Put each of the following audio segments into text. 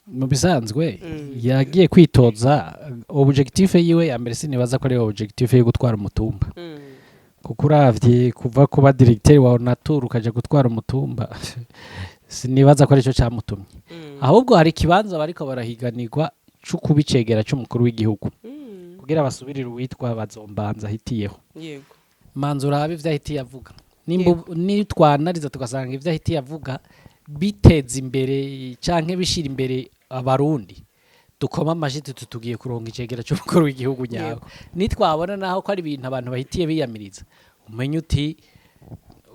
Mu bisanzwe yagiye kwitoza, objectif yiwe ya mbere sinibaza ko ari objectif yo gutwara umutumba, kuko uravye kuva kuba directeur wa Nature ukaja gutwara umutumba, sinibaza ko arico camutumye. Ahubwo hari ikibanza bariko barahiganirwa co kuba icegera c'umukuru w'igihugu kugira basubirire uwitwa Bazombanza ahitiyeho. Manza urabe ivyo ahitiye avuga, nimba nitwanariza tugasanga ivyo ahitiye avuga biteza imbere canke bishira imbere Abarundi, dukoma amashi tuti tugiye kuronka icegera c'umukuru w'igihugu nyawe. Nitwabona naho ko ari ibintu abantu bahitiye biyamiriza, umenye uti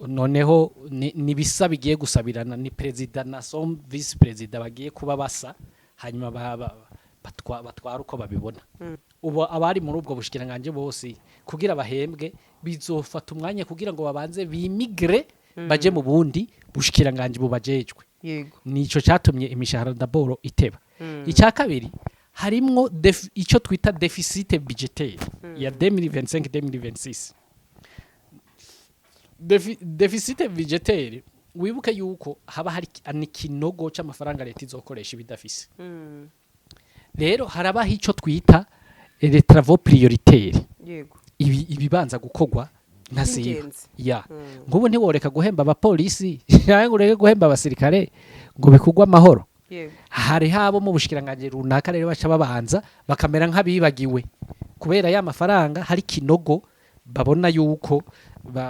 noneho ni bisa bigiye gusabirana, ni perezida na son vice-président bagiye kuba basa, hanyuma batwara uko babibona. Ubu abari muri ubwo bushikiranganje bose, kugira bahembwe bizofata umwanya kugira ngo babanze bimigre baje mu bundi bushikiranganje bubajejwe. Nico catumye imishahara d'abord iteba. Icya kabiri, harimwo ico twita déficit budgétaire ya 2025 2026. Déficit budgétaire, wibuke yuko haba hari nikinogo c'amafaranga leta izokoresha ibidafise. Rero harabaho ico twita les travaux prioritaires, ibibanza gukorwa ntasiba. By'ingenzi. Ya, nk'ubu ntiworeka guhemba abapolisi cyangwa ureke guhemba abasirikare ngo bikugwe amahoro. Hari habo mu bushikiranganje runaka rero baca babanza bakamera nk'abibagiwe kubera ya mafaranga hari kinogo babona yuko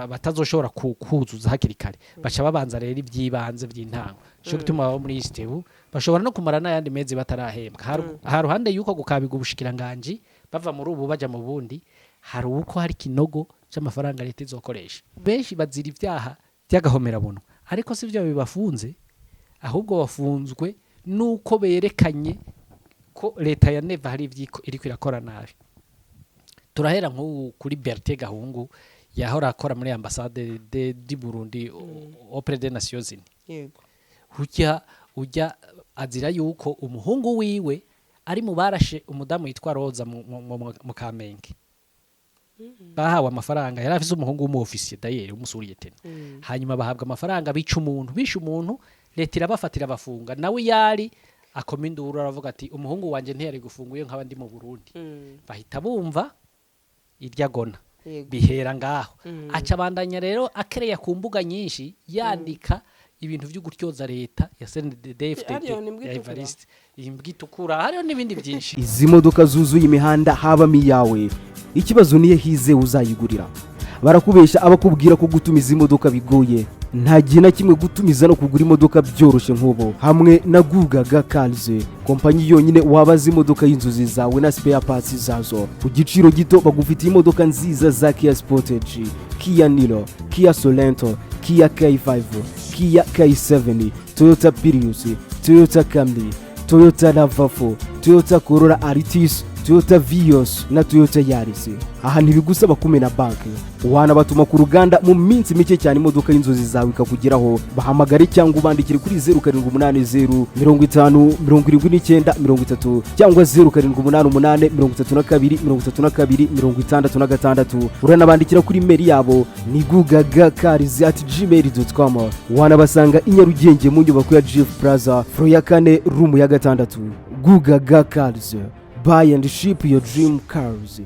batazoshobora kuzuza hakiri kare, baca babanza rero iby'ibanze by'intango. Cyo gituma baba muri ISTEEBU bashobora no kumara n'ayandi mezi batarahembwa. Ha ruhande yuko gukabiga ubushikiranganji bava muri ubu baja mu bundi, hari uko hari kinogo c'amafaranga leta izokoresha. Benshi bazira ibyaha by'agahomerabunwa, ariko si byo bibafunze, ahubwo bafunzwe nuko berekanye ko leta ya Neva hari ivyiko iriko irakora nabi. Turahera nk'ubu kuri Bertin Gahungu yahora akora muri ambassade du Burundi auprès des Nations Unies. Ujya ujya azira yuko umuhungu wiwe ari mu barashe umudamu yitwa Roza mu Kamenge. Bahawe amafaranga, yari afise umuhungu w'umu officier d'ailleurs, w'umu sous-lieutenant. Hanyuma bahabwa amafaranga, bica umuntu, bishe umuntu, leta irabafatira bafunga. Nawe yari akoma induru aravuga ati: "Umuhungu wanje ntiyari gufunga iyo nkaba ndi mu Burundi." Bahita bumva irya gona. Bihera ngaho. Aca abandanya rero akereya ku mbuga nyinshi, yandika ibintu vyo gutyoza leta ya CNDD-FDD Hariyo ni imbwa ya itukura. Evariste, imbwa itukura, hariho n'ibindi byinshi. Izi modoka zuzuye imihanda habamo iyawe? Ikibazo niyo hize uzayigurira. Barakubesha abakubwira ko gutumiza imodoka bigoye. Nta gihe na kimwe gutumiza no kugura imodoka byoroshye nk'ubu hamwe na Gugaga Cars, kompanyi yonyine wabaza imodoka y'inzozi zawe na spare parts zazo ku giciro gito. Bagufitiye imodoka nziza za Kia Sportage, Kia Niro, Kia Sorento, Kia K5, Kia K7, Toyota Prius, Toyota Camry, Toyota RAV4, Toyota Corolla Altis, Toyota Vios na Toyota Yaris. Aha ntibigusaba kumena banki, wanabatuma ku ruganda mu minsi mike cyane imodoka y'inzozi zawe ikakugeraho. Bahamagare cyangwa ubandikire kuri 0780507930 cyangwa 0788323266. Uranabandikira kuri email yabo ni gugagacars@gmail.com. Wanabasanga i Nyarugenge mu nyubako ya GF Plaza, floor ya kane, room ya gatandatu. Gugaga Cars, buy and ship your dream cars.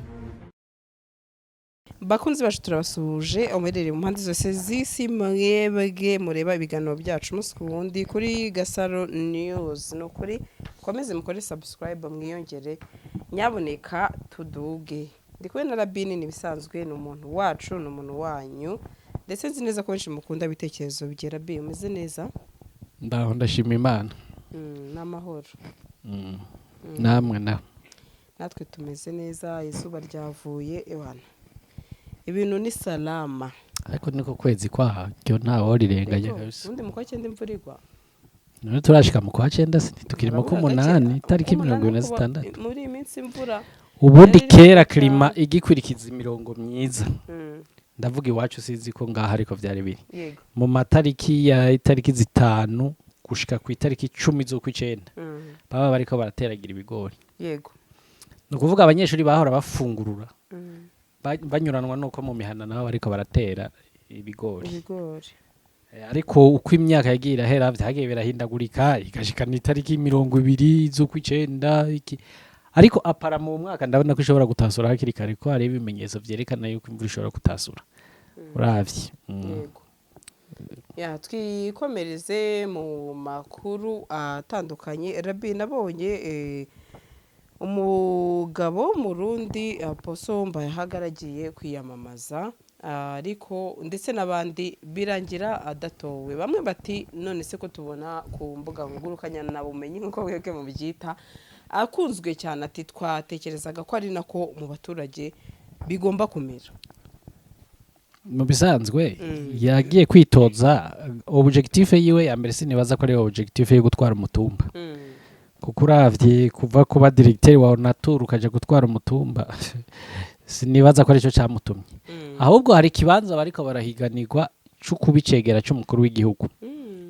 Bakunzi bacu, turabasuhuje umuherereye mu mpande zose z'isi, mwebwe mureba ibiganiro byacu umunsi ku wundi kuri Gasaro News. Ni ukuri mukomeze mukore subscribe, mwiyongere nyaboneka tuduge. Ndi kumwe na Rabini, ni ibisanzwe, ni umuntu wacu, ni umuntu wanyu, ndetse nzi neza ko benshi mukunda ibitekerezo bye. Rabi, umeze neza? Ndaho, ndashima Imana. N'amahoro. Namwe nawe? Natwe tumeze neza, izuba ryavuye, ewana ibintu ni salama. Ariko niko kwezi kwaryo ntawe rirenganya. Ego, Kabisa. Ubundi mu kwa cyenda imvura igwa. None turashika mu kwa cyenda se? Tukiri mu Harabura k'umunani, gake. itariki Umunani mirongo ibiri na kuba- zitandatu. Muri iyi minsi imvura Ubundi yari kera iri climat igikurikiza imirongo myiza, ndavuga iwacu, sinzi ko ngaha ariko vyari biri mu matariki ya itariki 5 gushika ku itariki 10 z'ukwicenda, baba bariko barateragira ibigori. Ni ukuvuga abanyeshuri bahora bafungurura banyuranwa nuko mu mihana nabo bariko baratera ibigori. Ibigori. Ariko uko imyaka yagiye irahera, vyagiye birahindagurika, igashikana itariki 20 z'ukwicenda iki. Ariko apara mu mwaka ndabona ko ishobora gutasura hakiri kare, ko hari ibimenyetso vyerekana yuko imvura ishobora gutasura uravye. Yego ya, twikomereze mu makuru atandukanye. Rabi, nabonye umugabo Murundi Aposo Mbayahagara kwiyamamaza, ariko ndetse n'abandi birangira adatowe. Bamwe bati: "None se ko tubona ku mbuga ngurukanabumenyi, nk'uko mwebwe mubyita, akunzwe cyane?" Ati: "Twatekerezaga ko ari nako mu baturage bigomba kumera." Mu bisanzwe yagiye kwitoza, objectif yiwe ya mbere sinibaza ko ari objectif yo gutwara umutumba, kuko uravye kuva kuba directeur wa Nature ukaja gutwara umutumba, sinibaza ko aricyo camutumye. Ahubwo hari ikibanza bariko barahiganirwa co kuba icegera c'umukuru w'igihugu,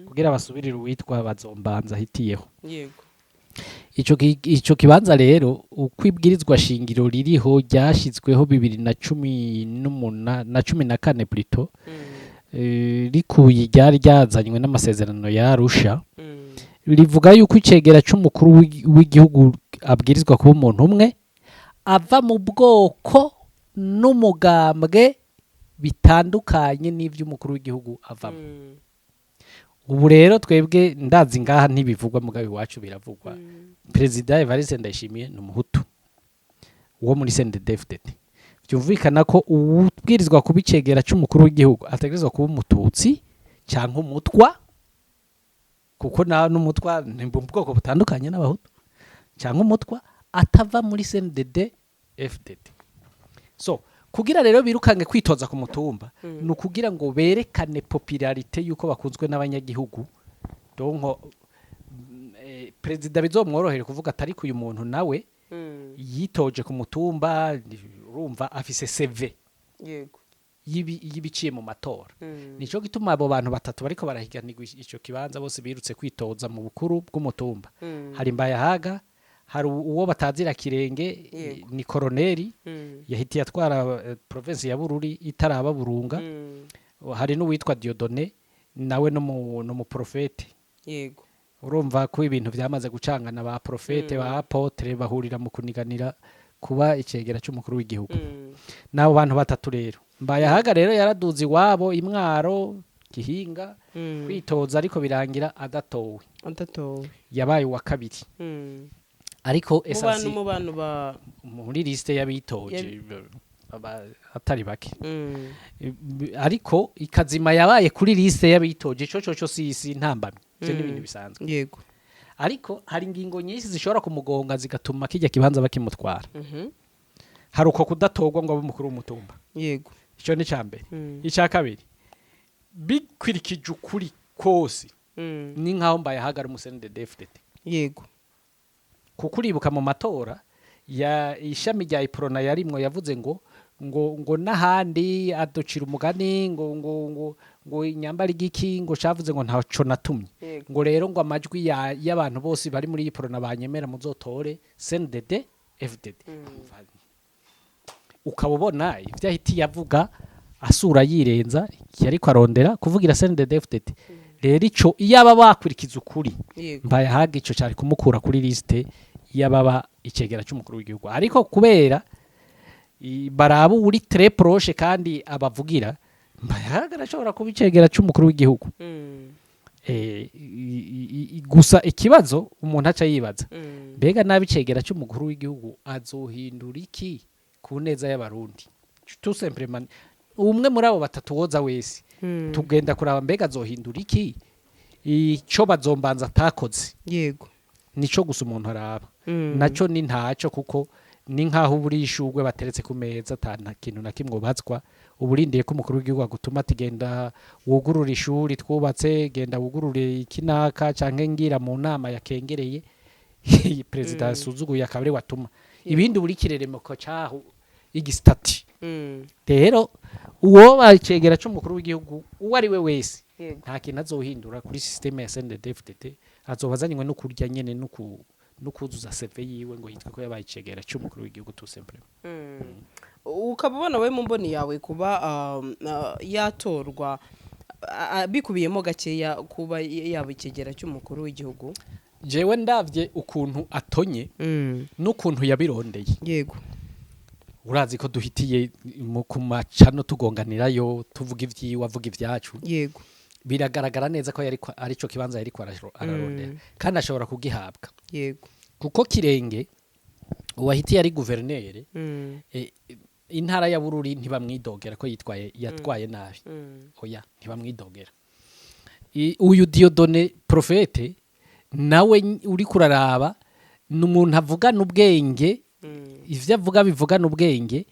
kugira basubirire uwitwa Bazombanza ahitiyeho. Ico kibanza rero, uko ibwirizwa shingiro ririho ryashizweho 2018 na 14 plutôt, rikuye ryari ryazanywe n'amasezerano ya Arusha, rivuga yuko icegera c'umukuru w'igihugu abwirizwa kuba umuntu umwe ava mu bwoko n'umugambwe bitandukanye n'ivy'umukuru w'igihugu avamo. Ubu rero twebwe ndazi ngaha ntibivugwa, mugabe iwacu biravugwa. Perezida Evariste Ndayishimiye ni umuhutu wo muri CNDD-FDD. Byumvikana ko uwubwirizwa kuba icegera c'umukuru w'igihugu ategerezwa kuba umututsi cyangwa umutwa, kuko na n'umutwa ni mu bwoko butandukanye n'abahutu, cyangwa umutwa atava muri CNDD FDD. So kugira rero birukange kwitoza ku mutumba, ni ukugira ngo berekane popularité yuko bakunzwe n'abanyagihugu. Donc perezida bizomworohere kuvuga atari uyu muntu nawe yitoje ku mutumba, urumva afise CV y'ibiciye mu matora. Nico gituma abo bantu batatu bariko barahiganirwa ico kibanza bose birutse kwitoza mu bukuru bw'umutumba. Hari Mbayahaga, hari uwo batazira Kirenge, ni koroneri, yahitiye atwara province ya Bururi itaraba Burunga. Hari n'uwitwa Dieudonné, nawe no mu prophète. Urumva ko ibintu vyamaze gucangana, ba prophète, ba apôtre bahurira mu kuniganira kuba icegera c'umukuru w'igihugu. N'abo bantu batatu rero, Mbayahaga rero yaraduze iwabo imwaro Gihinga kwitoza, ariko birangira adatowe. Adatowe. Yabaye uwa kabiri. Ariko Mu bantu essence mu bantu ba muri liste y'abitoje atari bake. Ariko ikazima yabaye kuri liste y'abitoje, ico coco si ntambamye, ivyo ni ibintu bisanzwe. Ariko hari ingingo nyinshi zishobora kumugonga zigatuma kijya kibanza bakimutwara. Hari uko kudatorwa ngo abe umukuru w'umutumba. Ico ni icya mbere. Icya kabiri, bikwirikije ukuri kose, ni nkaho Mbayahaga ari umu CNDD-FDD. Kuko uribuka mu matora ya ishami rya Iprona yarimwo, yavuze ngo n'ahandi aducira umugani ngo inyambara igiki, ngo cavuze ngo ntaco natumye. Ngo rero ngo amajwi y'abantu bose bari muri Iprona banyemera muzotore CNDD FDD. Ukaba ubona ivyo ahitiye avuga asura yirenza, yariko arondera kuvugira CNDD FDD. Rero ico iyaba bakurikiza ukuri, Mbayahaga ico cari kumukura kuri liste y'ababa icegera c'umukuru w'igihugu. Ariko kubera baraba uri très proche kandi abavugira, Mbayahaga arashobora kuba icegera c'umukuru w'igihugu. Gusa ikibazo umuntu aca yibaza, mbega nabi icegera c'umukuru w'igihugu azohindura iki ku neza y'abarundi? Tout simplement, umwe muri abo batatu woza wese, tugenda kuraba mbega azohindura iki ico Bazombanza atakoze. Nico gusa umuntu araba. Naco ni ntaco, kuko ni nkaho uburi ishurwe bateretse ku meza, ata nta kintu na kimwe ubazwa. Uburindiye ko umukuru w'igihugu agutuma ati: "Genda wugurure ishuri twubatse, genda wugurure ikinaka", canke ngira mu nama yakengereye perezida yasuzuguye, akaba ari watuma ibindi, buri kireremeko caho igisitati. Rero uwo bacegera c'umukuru w'igihugu uwo ari we wese, nta kintu azohindura kuri système ya CNDD-FDD. Azoba azanywe no kurya nyene no kuzuza CV yiwe ngo yitwe ko yabaye icegera c'umukuru w'igihugu, tout simplement. Ukaba ubona we mu mboni yawe kuba yatorwa. Bikubiyemo gakeya kuba yaba ikigera cy'umukuru w'igihugu. Jewe ndavye ukuntu atonye n'ukuntu yabirondeye, urazi ko duhitiye mu ku macano tugonganirayo, tuvuga ivyiwe, avuga ivyacu. Biragaragara neza ko yari arico kibanza yariko ararondera kandi ashobora kugihabwa, kuko Kirenge uwahitiye ari guverineri, intara ya Bururi ntibamwidogera ko yitwaye yatwaye nabi. Oya, ntibamwidogera. Uyu Dieudonné Prophète nawe uri kuraraba ni umuntu avugana ubwenge, ivyo avuga bivugana ubwenge,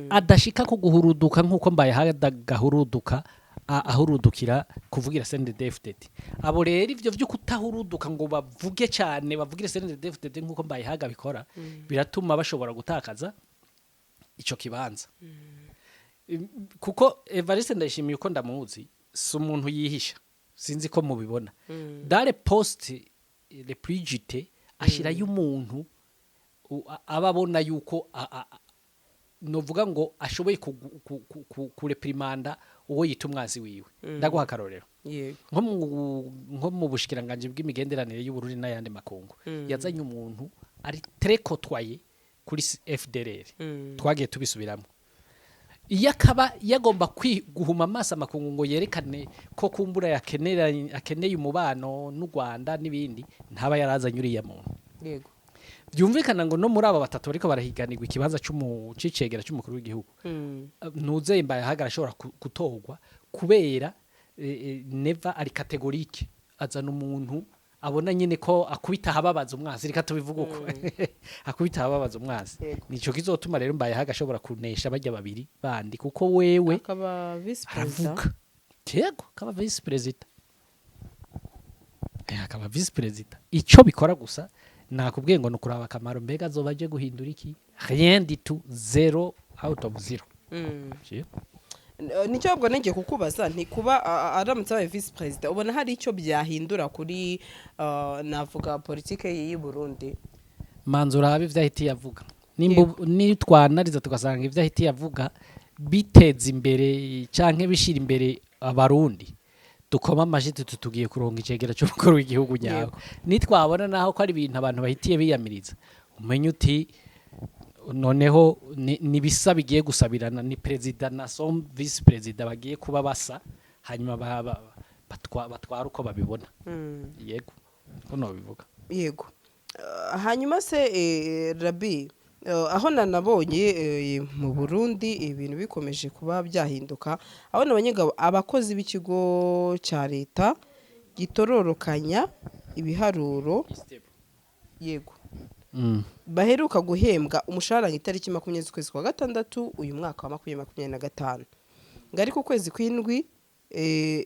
adashika ku guhuruduka nk'uko mbaye gahuruduka ahurudukira kuvugira CNDD-FDD. Abo rero ivyo vyo kutahuruduka ngo bavuge cyane, bavugire CNDD-FDD nk'uko mbaye haga bikora, biratuma bashobora gutakaza ico kibanza. Kuko Evariste Ndayishimiye, uko ndamuzi, si umuntu yihisha. Sinzi ko mubibona, dans les postes les plus juteux ashirayo umuntu aba abona yuko novuga ngo ashoboye kureprimanda uwo yita umwansi wiwe. Ndaguha akarorero: nko mu bushikiranganji bw'imigenderanire y'Uburundi n'ayandi makungu, yazanye umuntu ari très côtoyé kuri FDLR. Twagiye tubisubiramo. Iyo akaba yagomba guhuma amaso amakungu ngo yerekane ko kumbura akeneye umubano n'u Rwanda n'ibindi, ntaba yarazanye uriya muntu. Byumvikana ngo no muri aba batatu bariko barahiganirwa ikibanza c'icegera c'umukuru w'igihugu, ntuzeye Mbayahaga arashobora gutorwa kubera Neva ari catégorique, azana umuntu abona nyine ko akubita ahababaza umwansi, reka tubivuge uko, akubita ahababaza umwansi. Nico kizotuma rero Mbayahaga ashobora kunesha bajya babiri bandi, kuko wewe akaba vice perezida. Aravuga, yego, akaba vice perezida. Akaba vice perezida. Ico bikora gusa, nakubwiye ngo ni ukuraba akamaro. Mbega azoba aje guhindura iki? Rien du tout, zero out of zero. Nicyo ahubwo ngiye kukubaza, nti kuba aramutse abaye vice perezida, ubona hari icyo byahindura kuri navuga politike y'u Burundi? Manza urabe ivyo ahitiye avuga. Nimba nitwanariza tugasanga ivyo ahitiye avuga biteza imbere canke bishira imbere Abarundi, dukoma amashi tuti tugiye kuronka icegera c'umukuru w'igihugu nyawe. Nitwabona naho ko ari ibintu abantu bahitiye biyamiriza, umenye uti noneho ni bisa bigiye gusabirana, ni perezida na son vice perezida bagiye kuba basa, hanyuma batwara uko babibona. Yego, ko nobivuga. Yego. Hanyuma se Rabi, aho nanabonye mu Burundi ibintu bikomeje kuba byahinduka, aho nabonye ngo abakozi b'ikigo cya leta gitororokanya ibiharuro, yego, baheruka guhembwa umushahara mu itariki 20 z'ukwezi kwa gatandatu uyu mwaka wa 2025, ngo ariko ukwezi kw'indwi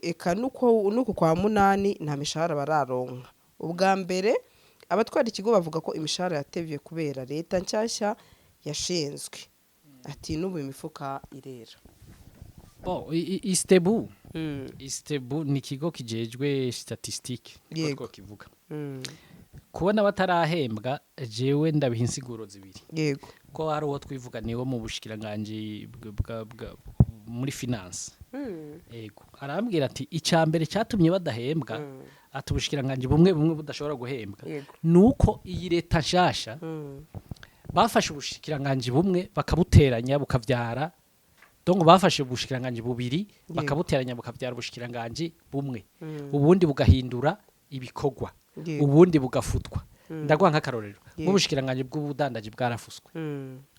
eka nuko kwa munani nta mishahara bararonka. Ubwa mbere abatwara ikigo bavuga ko imishahara yatevye kubera leta nshyashya yashinzwe, ati n'ubu imifuka irera. Bon, ISTEEBU, ISTEEBU ni ikigo kijejwe statistique, niko twokivuga. Kubona batarahembwa, jewe ndabiha insiguro zibiri, ko hari uwo twivuganiye wo mu bushikiranganji muri finance. Yego, arambwira ati icya mbere cyatumye badahembwa, ati ubushikiranganji bumwe bumwe budashobora guhembwa, nuko iyi leta nshasha bafashe ubushikiranganji bumwe bakabuteranya bukavyara, donc bafashe ubushikiranganji bubiri bakabuteranya bukavyara ubushikiranganji bumwe, ubundi bugahindura ibikorwa, ubundi bugafutwa. Ndaguha nk'akarorero, nk'ubushikiranganji bw'ubudandaji bwarafuswe.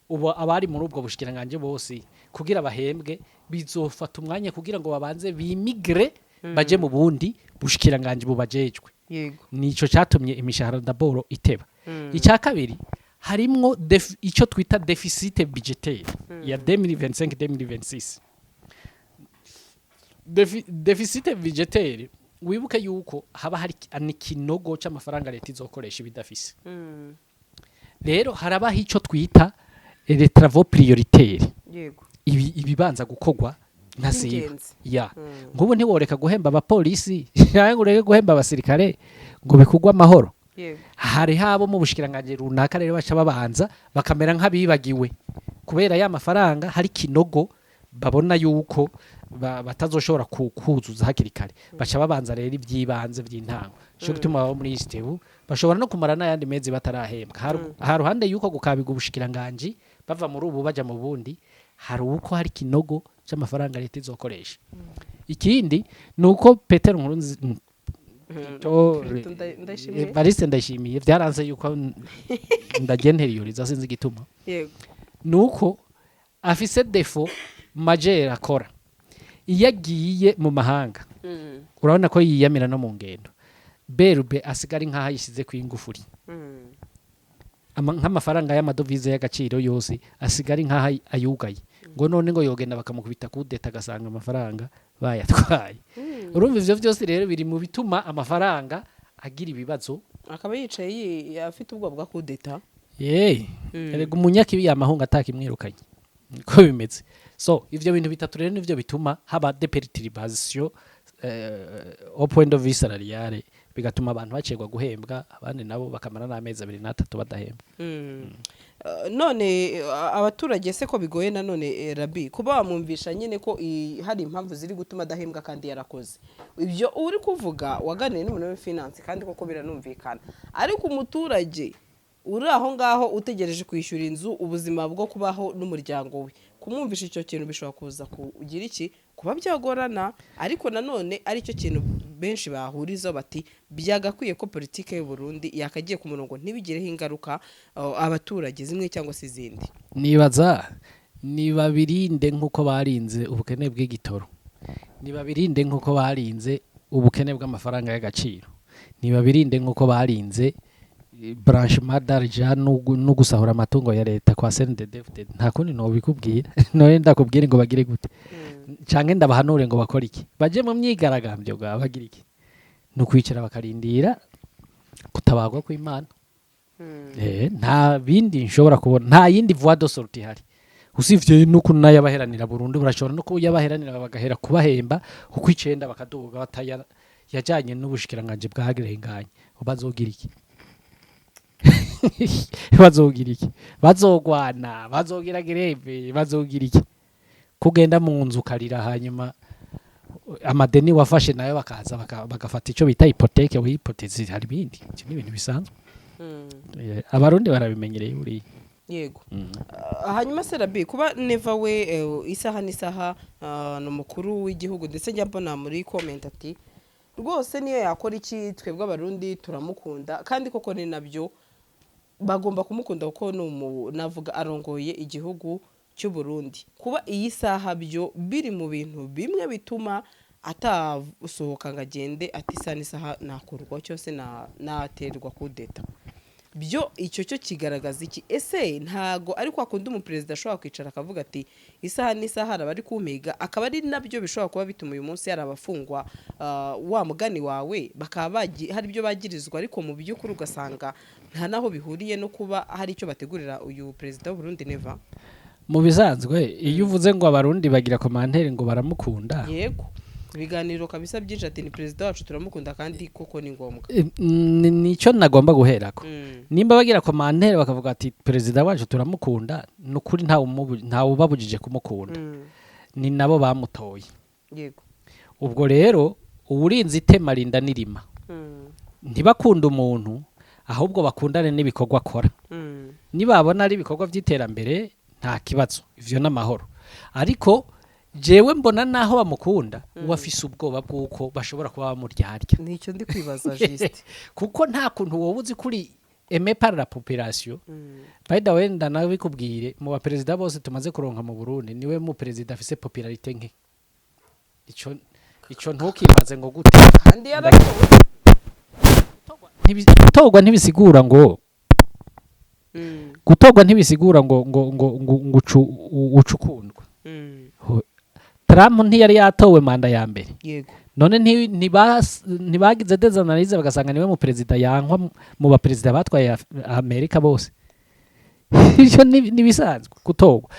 Ubu abari muri ubwo bushikiranganji bose, kugira bahembwe bizofata umwanya kugira ngo babanze bimigre baje mu bundi bushikiranganji bubajejwe. Nico cyatumye imishahara d'abord iteba. Icya kabiri, harimwo icyo twita déficit budgétaire ya 2025 2026. Déficit budgétaire, wibuke yuko haba hari ikinogo c'amafaranga leta izokoresha ibidafise. Rero harabaho ico twita les travaux prioritaires, ibibanza gukorwa ntasiba By'ingenzi. Ya, nk'ubu ntiworeka guhemba abapolisi cyangwa ngo ureke guhemba abasirikare ngo bikugwe amahoro. Hari habo mu bushikiranganji runaka rero baca babanza bakamera nk'abibagiwe kubera ya mafaranga hari kinogo. Babona yuko batazoshobora kuzuza hakiri kare, baca babanza rero iby'ibanze by'intango. Cyo gituma baba muri ISTEEBU bashobora no kumara n'ayandi mezi batarahembwa. Ha ruhande yuko gukabirwa ubushikiranganji, bava muri ubu baja mu bundi, hari uko hari kinogo c'amafaranga leta izokoresha. Ikindi ni uko Petero Nkurunzi Ndayishimiye. Evariste Ndayishimiye, byaranze yuko ndagenteriyoriza, sinzi igituma. Nuko afise défaut majeur akora iyo agiye mu mahanga. Urabona ko yiyamira no mu ngendo, berube asigara nk'aho ayishyize ku ingufuri. Nk'amafaranga y'amadovize y'agaciro yose asigara nk'aho ayugaye, ngo none ngo yogenda bakamukubita kudeta, agasanga amafaranga bayatwaye. Urumva ivyo vyose rero biri mu bituma amafaranga agira ibibazo. Akaba yicaye afite ubwoba bwa kudeta. Yeee, erega umunyakibi yamahunga atakimwirukanye, niko bimeze. So ivyo bintu bitatu rero nivyo bituma haba des perturbations au point de vue salariale, bigatuma abantu bacerwa guhembwa, abandi nabo bakamara n'amezi 2 n'atatu badahembwa. None abaturage se ko bigoye nanone, Rabi, kuba wamwumvisha nyine ko hari impamvu ziri gutuma adahembwa kandi yarakoze? Ibyo uri kuvuga waganiriye n'umuntu wa finance, kandi koko biranumvikana, ariko umuturage uri aho ngaho utegereje kwishyura inzu, ubuzima bwo kubaho n'umuryango we, kumwumvisha icyo kintu bishobora kuza kugira iki, kuba byagorana. Ariko nanone aricyo kintu benshi bahurizaho, bati byagakwiye ko politike y'u Burundi yakagiye ku murongo, ntibigireho ingaruka abaturage zimwe cyangwa se izindi. Nibaza nibabirinde nk'uko barinze ubukene bw'igitoro, nibabirinde nk'uko barinze ubukene bw'amafaranga y'agaciro, nibabirinde nk'uko barinze blanchiment d'argent no gusahura amatungo ya leta kwa CNDD-FDD. Nta kundi nobikubwira. None ndakubwira ngo bagire gute, canke ndabahanure ngo bakore iki? Baje mu myigaragambyo bwa bagira iki? Ni ukwicara bakarindira kutabagwa kw'Imana. Nta bindi nshobora kubona, nta yindi voie de sortie ihari usivye nuko nayabaheranira burundu. Barashobora no kuyabaheranira bagahera kubahemba uko icenda, bakaduga bataya yajanye n'ubushikiranganje bwagerenganye. Bazogira iki? Bazogira iki? Bazogwana, bazogira grève, bazogira iki? Kugenda mu nzu ukarira, hanyuma amadeni wafashe nayo bakaza bagafata ico bita hypothèque, w'hypothèse. Hari ibindi, ivyo ni ibintu bisanzwe. Abarundi barabimenyereye buriya. Yego. Hanyuma se Rabi, kuba Neva we isaha n'isaha ni umukuru w'igihugu, ndetse njya mbona muri comment ati rwose niyo yakora iki, twebwe Abarundi turamukunda, kandi koko ni nabyo, bagomba kumukunda kuko ni navuga arongoye igihugu cy'u Burundi. Kuba iyi saha byo biri mu bintu bimwe bituma atasohoka ngo agende, ati isaha n'isaha nakurwa cyose naterwa kudeta, byo icyo cyo kigaragaza iki? Ese ntago ari kwa kundi umuperezida ashobora kwicara akavuga ati isaha n'isaha hari abari kumpiga, akaba ari nabyo bishobora kuba bituma uyu munsi hari abafungwa, wa mugani wawe, bakaba hari ibyo bagirizwa, ariko mu by'ukuri ugasanga nta naho bihuriye no kuba hari icyo bategurira uyu perezida w'u Burundi Neva? Mu bisanzwe iyo uvuze ngo Abarundi bagira commentaire ngo baramukunda, Yego, ibiganiro kabisa byinshi ati ni perezida wacu, turamukunda, kandi koko ni ngombwa. Nico nagomba guherako. Nimba bagira commentaire bakavuga ati perezida wacu turamukunda, ni ukuri ntawe ubabujije kumukunda. Ni nabo bamutoye. Ubwo rero uwurinze itema rinda n'irima. Ntibakunda umuntu, ahubwo bakundane n'ibikorwa akora. Nibabona ari ibikorwa by'iterambere, nta kibazo, ivyo n'amahoro. Ariko jewe mbona naho bamukunda, uwo afise ubwoba bw'uko bashobora kuba bamuryarya. Nicyo ndi kwibaza juste. Kuko nta kuntu wowe uzi kuri aimé par la population. By the way, ndanabikubwire, mu baperezida bose tumaze kuronka mu Burundi, niwe mu perezida afise popularité nke. Ico ntukibaze ngo gute. Kandi yaratowe. Gutorwa ntibisigura ngo gutorwa ntibisigura ngo ucu ukundwa. Trump ntiyari yatowe manda ya mbere? Yego. None ntibagize des analyses bagasanga niwe mu perezida yankwa mu baperezida batwaye Amerika bose? Ivyo nibisanzwe gutorwa.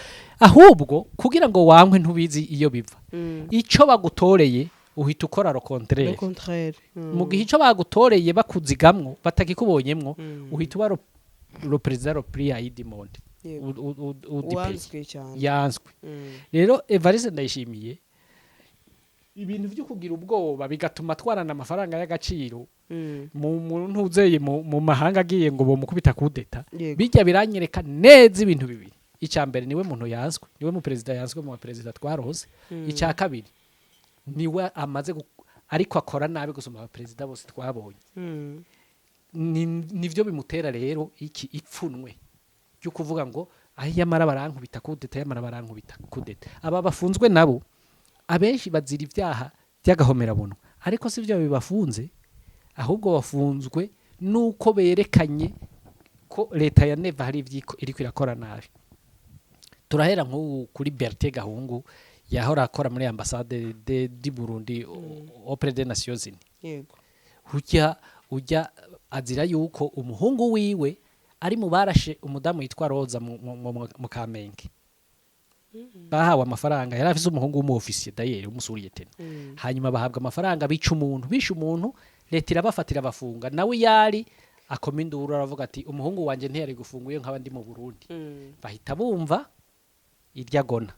Ahubwo kugira ngo wankwe, ntubizi iyo biva. Ico bagutoreye uhita ukora le contraire. Le contraire. Mu gihe ico bagutoreye bakuzigamwo, batakikubonyemwo, uhita uba le président le plus haï du monde. Du pays. Uwanzwe cyane. Yanswe. Rero Evariste Ndayishimiye, ibintu byo kugira ubwoba bigatuma twarana amafaranga y'agaciro mu ntuzeye mu mahanga, agiye ngo bomukubita kudeta. Bijya biranyereka neza ibintu bibiri. Icya mbere, niwe muntu yanswe, niwe mu perezida yanswe mu baperezida twarose. Icya kabiri, niwe amaze ariko akora nabi gusoma abaperezida bose twabonye. Nivyo bimutera rero iki ipfunwe ryo kuvuga ngo aho yamara barankubita kudeta, yamara barankubita kudeta. Aba bafunzwe nabo abenshi bazira ibyaha by'agahomerabunwa, ariko si byo bibafunze, ahubwo bafunzwe nuko berekanye ko leta ya Neva hari ivyiko iriko irakora nabi. Turahera nk'ubu kuri Bertin Gahungu, yahora akora muri ambassade du Burundi auprès des Nations Unies. Ujya ujya azira yuko umuhungu wiwe ari mu barashe umudamu yitwa Roza mu Kamenge. Bahawe amafaranga, yari afise umuhungu w'umu officier d'ailleurs, w'umu sous-lieutenant. Hanyuma bahabwa amafaranga, bica umuntu, bishe umuntu, leta irabafatira, bafunga. Nawe yari akoma induru, aravuga ati: "Umuhungu wanje ntiyari gufunga iyo nkaba ndi mu Burundi." Bahita bumva irya gona.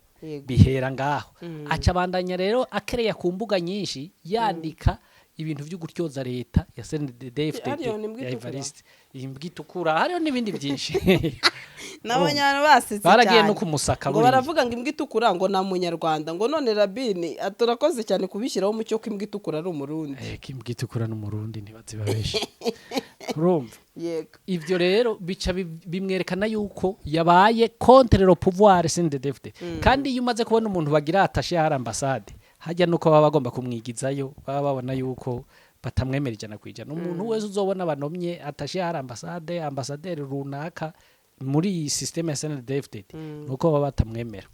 Bihera ngaho. Aca abandanya rero akereya ku mbuga nyinshi, yandika ibintu byo gutyoza leta ya CNDD-FDD Hariyo ni imbwa ya itukura. Evariste, imbwa itukura, hariho n'ibindi byinshi. N'abanyana basetse Baragiye cyane. no kumusaka Ngo buriya. baravuga ngo imbwa itukura ngo nta munyarwanda, ngo none Rabini turakoze cyane kubishyiraho umucyo ko imbwa itukura ari Umurundi. Ko imbwa itukura n'Umurundi, ntibaziba benshi, urumva? Yego. Ivyo rero bica bimwerekana yuko yabaye contre le pouvoir CNDD-FDD. Kandi iyo umaze kubona umuntu bagira attaché hari ambassade hajya, nuko baba bagomba kumwigizayo, baba babona yuko batamwemera 100%. Umuntu wese uzobona banomye attaché hari ambassade, ambassadeur runaka muri iyi système ya CNDD-FDD, nuko baba batamwemera.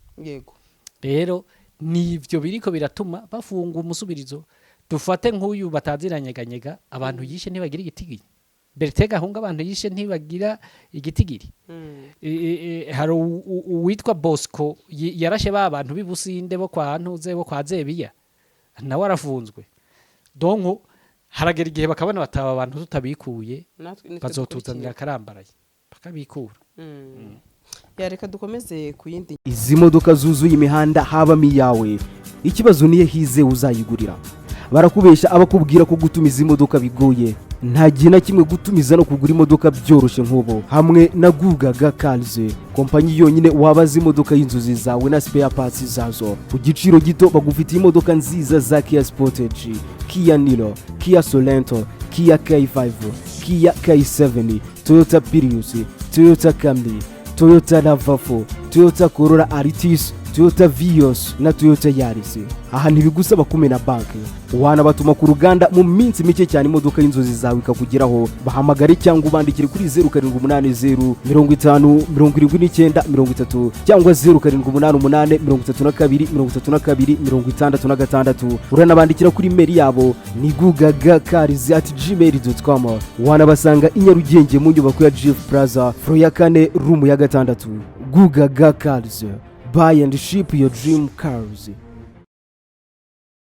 Rero nivyo biriko biratuma bafunga umusubirizo. Dufate nk'uyu bataziranyeganyega, abantu yishe ntibagira igitigiri. Bertin Gahunga, abantu yishe ntibagira igitigiri. Hari uwitwa Bosco yarashe ba bantu b'ibusinde bo kwa Ntuze, bo kwa Zebiya, nawe arafunzwe. Donc haragera igihe bakabona bataba abantu tutabikuye Natwe nitwe bazotuzanira dukurikiye. akarambaraye, bakabikura. Ya, reka dukomeze ku yindi. Izi modoka zuzuye imihanda habamo iyawe? Ikibazo niyo hize uzayigurira. Barakubesha abakubwira ko gutumiza imodoka bigoye. Nta gihe na kimwe gutumiza no kugura imodoka byoroshye nk'ubu hamwe na Gugaga Cars, kompanyi yonyine wabaza imodoka y'inzozi zawe na spare parts zazo ku giciro gito. Bagufitiye imodoka nziza za Kia Sportage, Kia Niro, Kia Sorento, Kia K5, Kia K7, Toyota Prius, Toyota Camry, Toyota RAV4, Toyota Corolla Altis, Toyota Vios na Toyota Yaris. Aha ntibigusaba kumena banki, wanabatuma ku ruganda mu minsi mike cyane imodoka y'inzozi zawe ikakugeraho. Bahamagare cyangwa ubandikire kuri 0780507930 cyangwa 0788323266. Uranabandikira kuri email yabo ni gugagacars@gmail.com. Wanabasanga i Nyarugenge mu nyubako ya Jifu Plaza, floor ya kane, room ya gatandatu. Gugaga Cars, buy and ship your dream cars.